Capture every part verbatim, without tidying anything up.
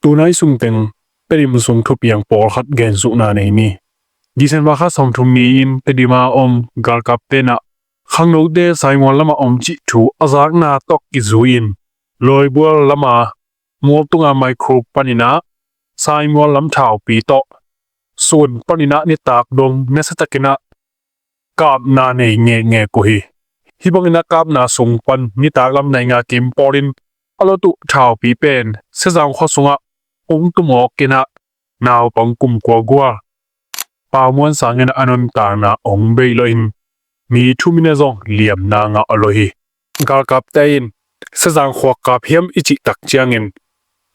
Tunai sungteng Tedim sung thupiang pawlkhat gensukna nei ni. December kha sawmthum ni-in Tedima om galkapte in ah khangnote Saimual lamah om cih thu a zakna tawh kizui-in Lawibual lama mualtunga Maikhup panin ah Saimual lam thaupi tawh Suan panin ah nitak dong nasiatakin ah kapna nei ngekngek uh hi. Hih bangin ah kapna sung pan nitak lam nai nga kim pawlin a lot uh thaupi pen Sezang khua sungah hong tumawkin ah naupang kum kua gual Pau Muan Sang in ah a nuntakna hong bei loin mi thum in ah zong liamna ngah lo hi. Galkapte in Sezang khua kap hiam i cih tak ciangin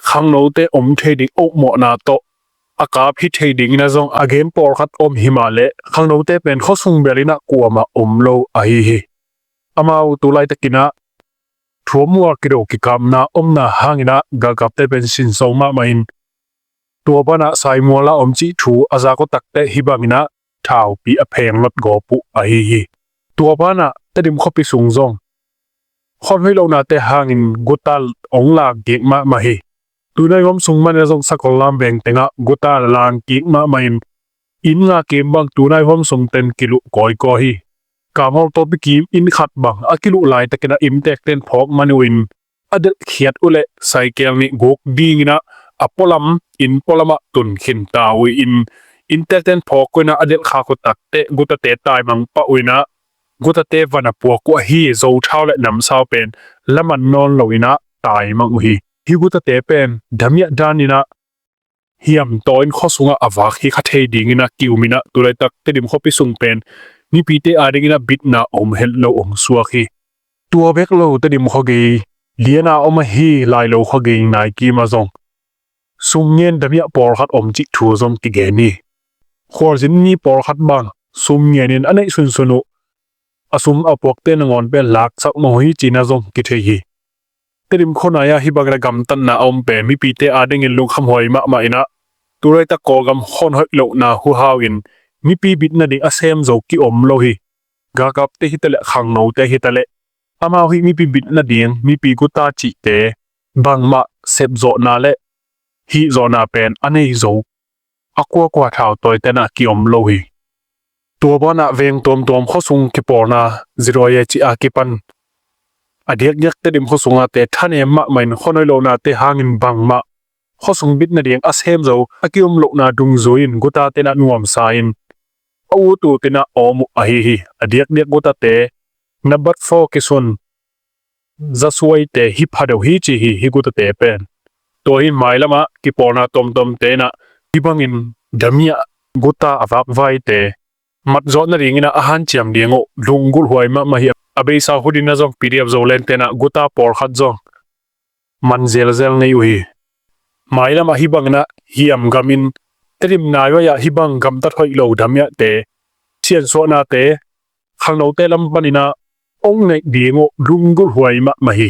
khangnote om thei ding ohmawhna tawh a kap hi thei dingin ah zong a gen pawlkhat om hi mah leh khangnote pen khuasung bel in ah kuamah om lo ahi hi. Amau tu laitakin ah thuammual kido kikapna omna hangin ah galkapte pen sinso mahmah in tua banah Saimual a om cih thu a zak uh takteh hih bangin ah thaupi a pheng lot gawp uh ahi hi. Tua banah Tedim khuapi sung zong khon hoih lohnate hangin guta hong lak kik mahmah hi. Tunai huam sung manin ah zong Sakollam veng tengah guta lang kik mahmah in inn nga kim bang tunai huam sungten kiluh kawikawi hi. Kamhol tawpi kim inn khat bang a kiluh laitakin ah inntekten phawk man uh in a delhkhiat uh leh saikel nih guk dingin ah a pualam inn pualamah tun khin ta uh in inntekten phawk uh in ah a delhkhak uh takteh gutate taimang pah uh in ah gutate van a puak uh ahi. Zothau le namsau pen laman nawn loin ah taimang uh hi. Hih gutate pen damiah danin ah hiam tawh in khua sungah a vak hi kha thei dingin ah ki-umin ah tu laitak Tedim khuapi sung pen mipite adingin ah bitna om het lo hong suak hi. Tua bek lo Tedim khuagei liana om ahi Lailo khuagei nai kim ah zong sumngen damiah pawlkhat om cih thu zong kigen hi. Khualzin ni pawlkhat bang sumngen in a neih sunsun uh a sum a puakte nangawn pen laksak mawh hi cih in ah zong kithei hi. Tedim khua nai-ah hih bangin ah gamtatna a om pen mipite adingin lungkhamhuai mahmah in ah tu laitak Kawlgam khon hoih lohna huhau in mipi bitna ding a sem zo ki-om lo hi. Galkapte hitaleh khangnote hitaleh amau hih mipi bitna ding mipi guta cihte bangmah sepzawhna le hihzawhna pen a nei zo a kuakua thautawite in ah ki-om lo hi. Tua banah veng tuamtuam khuasung kipawlna ziruai a cih a kipan a diakdiak Tedim khua sungate thanem mahmah in khon hoih lohnate hangin bangmah khuasung bitna ding a sem zo a ki-om lohna dungzui in gutate in ah nuamsa in a ut ut in ah a om uh ahi hi. A diakdiak gutate nabatfo kisun zasuaite hi pha deuh hi ci hi hih gutate pen. Tua hi mailamah kipawlna tuamtuamte in ah hih bangin damiah guta a vakvaite matzawh nadingin ah a hanciam ding uh lunggulhhuai mahmah hi. A beisa hun in ah zong P D F Zolandte in ah guta pawlkhat zong man zelzel ngei uh hi. Mailamah hih bangin ah hiam gamin Tedim naihuai ah hih bang gamtat hoih lo damiahte siansuahnate khangnote lam panin ah hong neih ding uh lunggulhhuai mahmah hi.